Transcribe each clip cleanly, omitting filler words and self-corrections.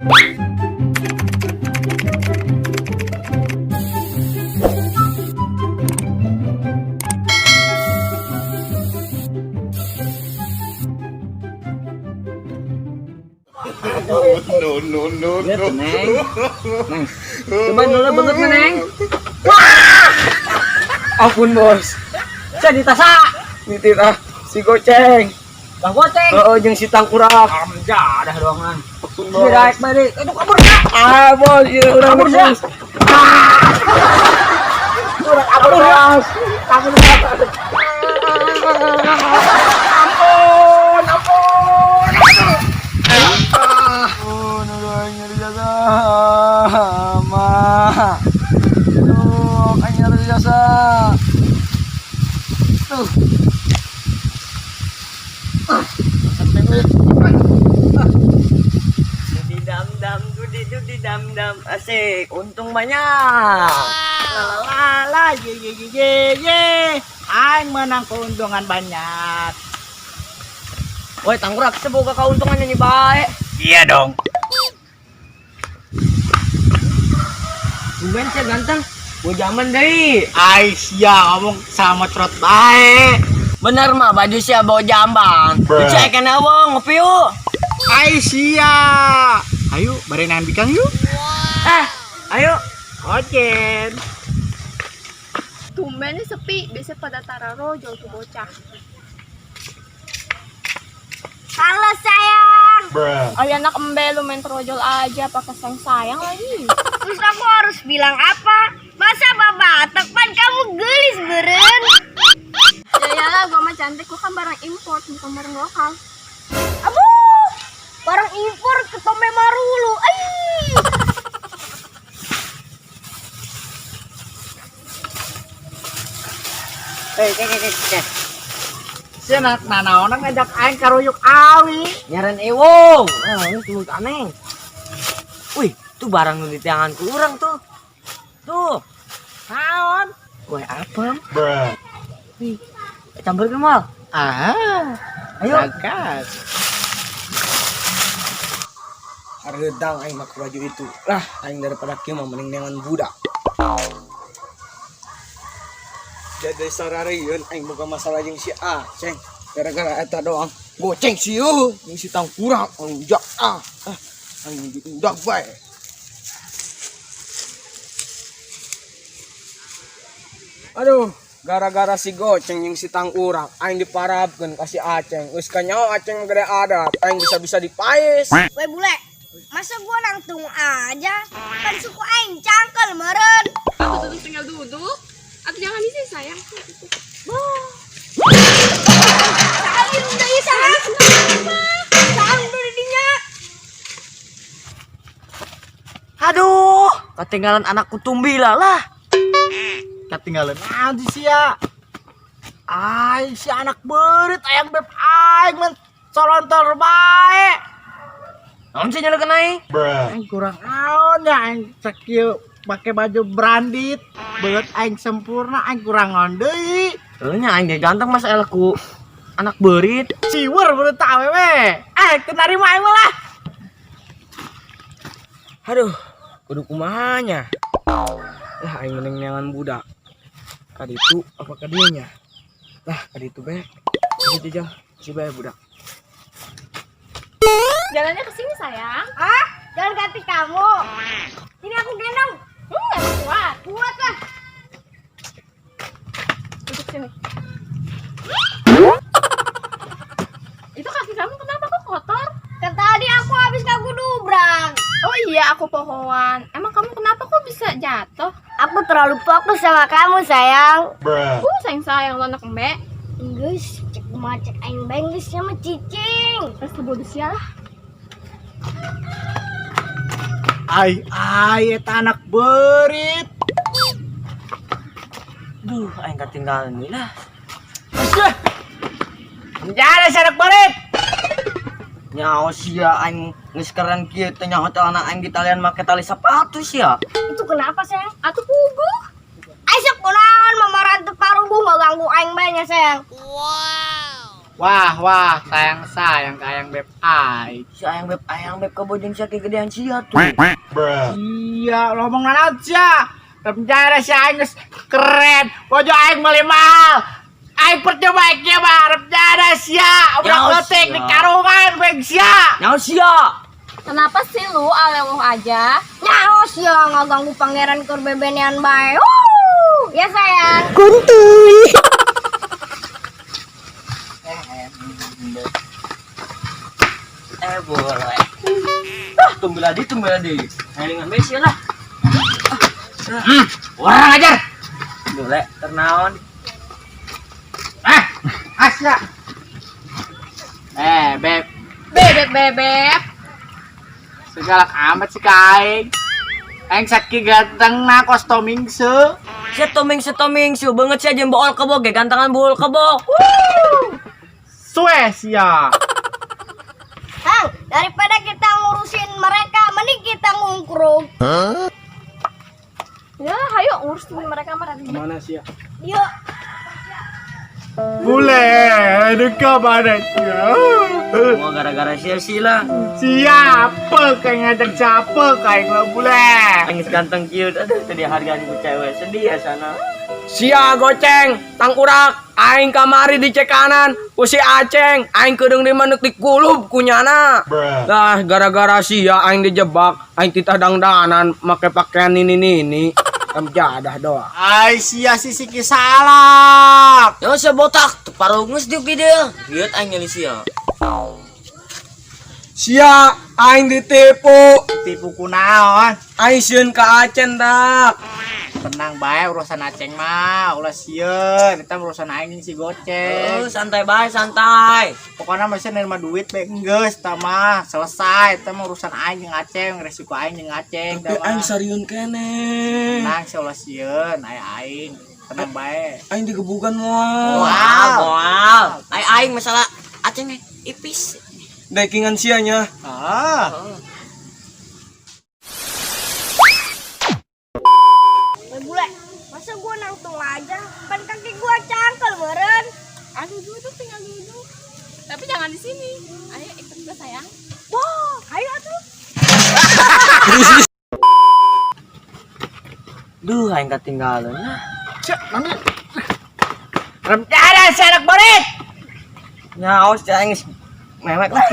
No, no, no, Lihat no. tuh, Neng. Neng. Coba dulu banget, Neng. Ampun bos. Saya ditasa. Nitip ah si goceng. Lah goceng. Heeh, jeung si tangkurak. Amja dah doangan. Ampun Si bos. daek balik. Aduh kabur. Ah bos, ieu urang Kabur, bos. Urang kabur bos. Kabur bos. Ampun, ampun. Ampun, aduh aing nyeri jasa. Ma. Aduh, aing nyeri jasa. Tuh. Dudi dam dam dudi dudi dam dam, asik, untung banyak. La la la ye ye ye ye ye. Aing menang keuntungan banyak. Woi tangkurak, semoga keuntungannya nih baik. Iya dong. Tumben sih ganteng. Gua zaman deh. Ai sia ngomong sama cerot bae. Bener mah baju sia bawa jamban. Bruh. Cek kena wong ngopi yuk. Ai sia. Ayo barengan bikang yuk. Eh, ayo. Oke. Tumben nih sepi, biasa pada tararo jauh tuh bocah. Halo sayang. Bruh. Ay anak embe lu main trojol aja pakai sayang sayang lagi. Terus aku harus bilang apa? Masa bapak pan kamu gelis beren? Ya iyalah gua mah cantik, gua kan barang import bukan barang lokal. Aduh, barang impor ke Tombe Marulu. Ai. Eh, kek kek kek. Sia nak nanaonan ngajak aing karuyuk awi. Nyaran ewong. Ah, ini tuh aneh. Wih, tuh barang nu di tangan kurang tuh. Tuh. Naon? Woi, apa? Bruh. Wih, campur ke mal. Ah, Ayo. Gas. Hareudang aing make baju itu. Lah, aing daripada kieu mah mending neangan budak. Jadi sararieun aing boga masalah jeung si Aceng. Gara-gara eta doang goceng sieu jeung si tangkurak anjak ah. Ah, aing diundak bae. Aduh, gara-gara si goceng jeung si tangkurak aing diparabkeun ka si Aceng. Geus kanyaho Aceng mah gede adat, aing bisa-bisa dipaes. Woi bule, masa gua nangtung aja? Kan suku aing cangkel meren. Aku duduk tinggal duduk. Atau jangan isi sayang. Salim deui sayang. Salim deui dinya. Aduh, ketinggalan anakku tumbila lah. Ketinggalan naon sih sia? Ai si anak beurit ayang beb aing men colontor bae. Naon sih nyalakan aing? Bruh. Aing kurang naon ya aing cek ieu make baju branded, beut aing sempurna aing kurang naon deui. Heuh nya aing ge ganteng mas elku. Anak beurit. Ciwer beut ta awewe. Eh, teu narima aing mah lah. Aduh, kudu kumaha nya. Lah aing mending neangan budak. Kaditu apa kadinya? Lah kaditu bae. Kaditu jauh, si bae budak. Jalannya ke sini sayang. Ah, jangan ganti kamu. Ini aku gendong. Emang kuat. Kuat lah. Duduk sini. Itu kaki kamu kenapa kok kotor? Kan tadi aku habis kaku dubrang. Oh iya, aku pohoan. Emang kamu kenapa kok bisa jatuh? Aku terlalu fokus sama kamu, sayang. Bruh. Sayang-sayang lo anak embe. Geus, cek mah cek aing bae geus sama cicing. Terus kebodoh sialah. Ai ai eta anak beurit. Duh, aing ketinggalan nih lah. Asyah. Menjadi si anak beurit. Nyaho sia aing geus keren kieu teh nyaho celana aing di talian make tali sepatu sia. Itu kenapa, sayang? Atau pugu. Aisyah kunaon mamaran teu parubuh ngaganggu aing bae nya, sayang. Wah, wah, sayang sayang ka ayang beb aing. Si ayang beb kebo jeung sia gedean sia tuh. Iya, ngomong naon sia? Rencana si aing geus keren. Baju aing meuli mahal. Aing percuma kieu mah rencana sia. Budak Nyaho leutik sia. di karungan bae sia. Nyaho sia. Kenapa sih lu alewuh aja? Nyaho sia ngaganggu pangeran keur bebenean bae. Wuh, ya sayang. Eh boleh. Ah, tunggu lagi, tunggu lagi. Ayo dengan Messi lah. Orang ajar. Boleh, ternaon. Ah, Asya. Eh, beb, Bebek bebek. segalak amat sih ka aing. Aing saking ganteng na kos tomingse. Sia toming si toming su banget sia jeung bool kebo ge gantangan bool kebo. Suwe sia. Hang, daripada kita ngurusin mereka, mending kita ngungkrung. Ya, ayo ngurusin mereka mah ribet. Mana sia? Yuk. Bule, duka mana sia? Semua gara-gara sia sih lah. Siapa kayak ngajak siapa kayak lo bule? Aing ganteng kieu, aduh tadi hargaan ku cewek sedih ya sana. Sia goceng, tangkurak, aing kamari di cekanan, ku si Aceng, aing kedeung di manuk dikulub ku nyana. Lah gara-gara sia aing dijebak, aing titah dangdanan make pakaian ini nini. Em jadah doang. Ay sia sisi kisalak. Ya sia botak, teu parungus diuk di dieu. Lihat aing nyeli sia. Sia aing ditipu, Tipu kunaon? aing sieun ka Aceng tak. Tenang bae urusan Aceng mah, ulah sieun, eta urusan aing jeung si goceng. Oh, santai bae, santai. Pokoknya masih nerima duit bae enggeus tah mah, selesai eta mah urusan aing jeung Aceng, resiko aing jeung Aceng Tapi tah aing mah. sarieun keneh. Tenang sih ulah sieun, aya aing. Tenang bae. Aing digebukan moal. Moal, moal. Aing aing masalah Aceng ipis. Dekingan sia nya. Ah. Weh bule, masa gua nangtung aja? Pan kaki gua cangkel meren. Aduh duduk tinggal duduk. Tapi jangan di sini. Ayo ikut gue sayang. Wah, ayo atuh. Duh, aing ketinggalan. Nah, Cek, nanti. Rencana si anak borit. nyaos sia aing geus mewek lah.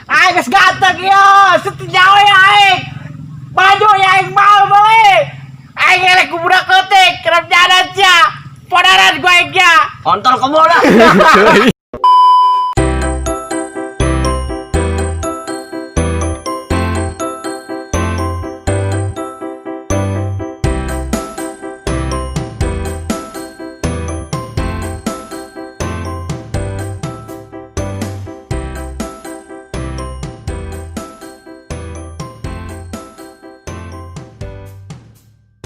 Aing geus ganteng ieu, setinjau ya aing. Baju ya aing mau beli. Aing ngelek ku budak leutik, rencana sia. Podaran gua aing nya. Kontol kebo lah.